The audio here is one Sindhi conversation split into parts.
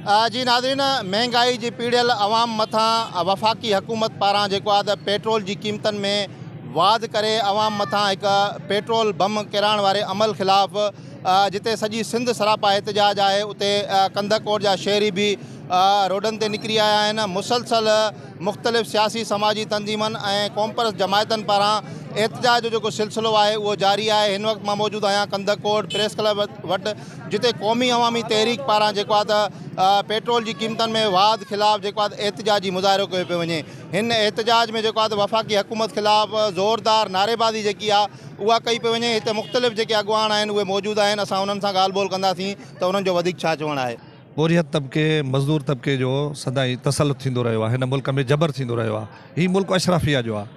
جي ناظرين مهنگائي جي پيڙهيل عوام مٿان وفاقي حڪومت پاران جيڪو آهي ته پيٽرول جي قيمتن ۾ واڌ ڪري عوام مٿان هڪ پيٽرول بم ڪيرائڻ واري عمل خلاف جتي سڄي سنڌ سراپا احتجاج آهي اتي ڪنڌڪوٽ جا شهري به روڊن تي نڪري آيا آهن مسلسل مختلف سياسي سماجي تنظيمن ۽ قومپرست جماعتن پاران احتجاج جو جيڪو سلسلو آهي اهو جاري آهي هن وقت مان موجود آهيان ڪنڌڪوٽ پريس ڪلب وٽ جتي قومي عوامي تحريڪ پاران جيڪو آهي ته پيٽرول جي قيمتن ۾ واڌ خلاف جيڪو آهي ته احتجاجي مظاهرو ڪيو پيو وڃي هن احتجاج ۾ جيڪو آهي ته وفاقي حڪومت خلاف زوردار نعريبازي جيڪي آهي اها ڪئي پئي وڃي هتي مختلف جيڪي اڳواڻ آهن اهي موجود آهن اسان انهن سان ڳالهه ٻولهه ڪنداسين ته انهن جو وڌيڪ ڇا چوڻ آهي. پورهيت طبقي، مزدور طبقي جو سدائين تسلط ٿيندو رهيو آهي، هن ملڪ ۾ جبر ٿيندو رهيو آهي. هي ملڪ اشرافيه جو آهي.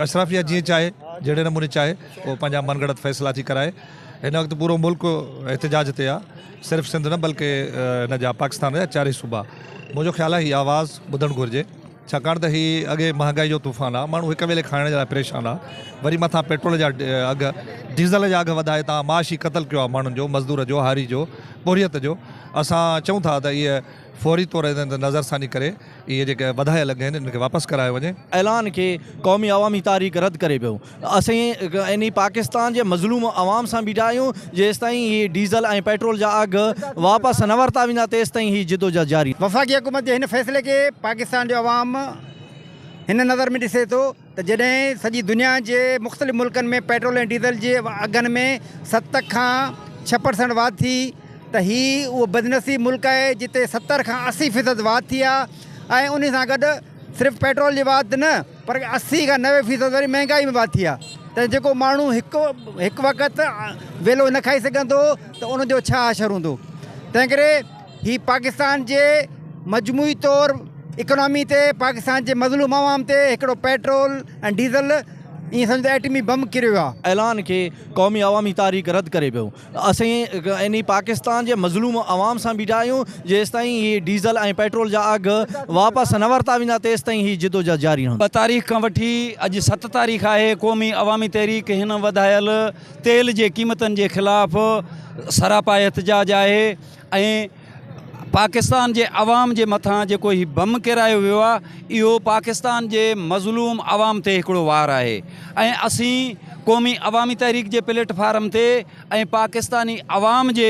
اشرافيه جيئن چاهي، جهڙي نموني چاهي، اهو پنهنجا من گهڙت فيصلا ٿي ڪرائي. هن وقت پورو ملڪ احتجاج تي آهي. صرف سنڌ نه بلڪه هن جا پاڪستان جا چارئي صوبا. منهنجو خيال آهي هي آواز ٻڌڻ گهرجي. ڇاڪاڻ ته هي اڳي مهانگائي جو طوفان آهي، ماڻهو هڪ ويلي کائڻ جي لاء پريشان آهي، وري مٿان پيٽرول جا اگهه، ڊيزل جا اگهه وڌائي توهان معاشي قتل ڪيو آهي ماڻهن جو، مزدور جو، هاري جو، پورهيت جو، اسان چئون ٿا ته اهي فوري طور انهن تي نظرثاني ڪري اهي جيڪي وڌايل اگهه آهن انهن کي واپس ڪرايو وڃي. اعلان کي قومي عوامي تحريڪ رد ڪري پيو. اسين انهي پاڪستان جي مظلوم عوام سان بيٺا آهيون، جيستائين هي ڊيزل ۽ پيٽرول جا اگهه واپس نه ورتا ويندا تيستائين هي جدوجهد جاري. وفاقي حڪومت جي هن فيصلي کي پاڪستان جو عوام هن نظر ۾ ڏسي ٿو ته جڏهن سڄي دنيا جي مختلف ملڪن ۾ پيٽرول ۽ ڊيزل جي اگهن ۾ ست کان ڇهه پرسنٽ واڌ ٿي ته هي اهو بدنصيب ملڪ آهي جتي 70 کان 80 فيصد واڌ ٿي آهي ۽ انهي سان گڏ صرف پيٽرول جي واڌ نه پر 80 کان 90 فيصد وري مهنگائي ۾ واڌ ٿي آهي ته جيڪو ماڻهو هڪ هڪ وقت ويلو نه کائي سگهندو ته ان جو ڇا حشر هوندو تنهن ڪري هي پاڪستان جي مجموعي طور اڪانامي تي پاڪستان جي مظلوم عوام تي هڪڙو پيٽرول ۽ ڊيزل ائين سمجهو ته ايٽمي بم ڪريو آهي. اعلان کي قومي عوامي تحريڪ رد ڪري پيو. اسين انهي پاڪستان جي مظلوم عوام سان بيٺا آهيون، جيستائين هي ڊيزل ۽ پيٽرول جا اگهه واپس نه ورتا ويندا تيستائين هي جدوجهد جاري رهندي. ٻه تاريخ کان وٺي اڄ ست تاريخ آهي، قومي عوامي تحريڪ هن وڌايل تيل جي قيمتن جي خلاف سراپا احتجاج آهي ۽ پاڪستان جي عوام جي مٿان جيڪو هي بم ڪيرايو ويو آهي اهو پاڪستان جي مظلوم عوام تي هڪڙو وار آهي ۽ اسين قومي عوامي تحريڪ جي پليٽ فارم تي ۽ پاڪستاني عوام جي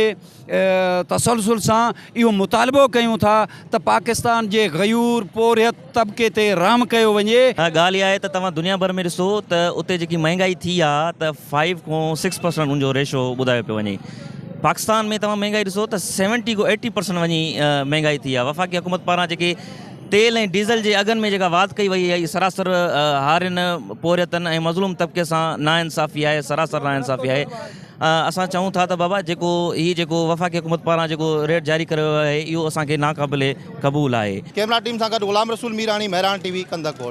تسلسل سان اهو مطالبو ڪيون ٿا ته پاڪستان جي غيور پورهيت طبقي تي رحم ڪيو وڃي. ڳالهه اها آهي ته توهان دنيا ڀر ۾ ڏسو ته اتي جيڪي مهنگائي ٿي آهي ته فائيو کان سڪس پرسنٽ ان جو ريشو ٻڌايو پيو وڃي. پاڪستان ۾ توهان مهنگائي ڏسو ته سيونٽي کان ايٽي پرسنٽ وڃي مهنگائي ٿي آهي. وفاقي حڪومت پاران جيڪي تيل ۽ ڊيزل جي اگهن ۾ جيڪا واڌ ڪئي وئي آهي اها سراسر هارين، پورهيتن ۽ مظلوم طبقي سان ناانصافي آهي، سراسر ناانصافي آهي. اسان چئون ٿا ته بابا جيڪو هي جيڪو وفاقي حڪومت پاران جيڪو ريٽ جاري ڪيو ويو آهي اهو اسان کي ناقابل قبول آهي. ڪيمرا ٽيم سان گڏ Ghulam Rasool Mirani, Mehran T V, Kandhkot.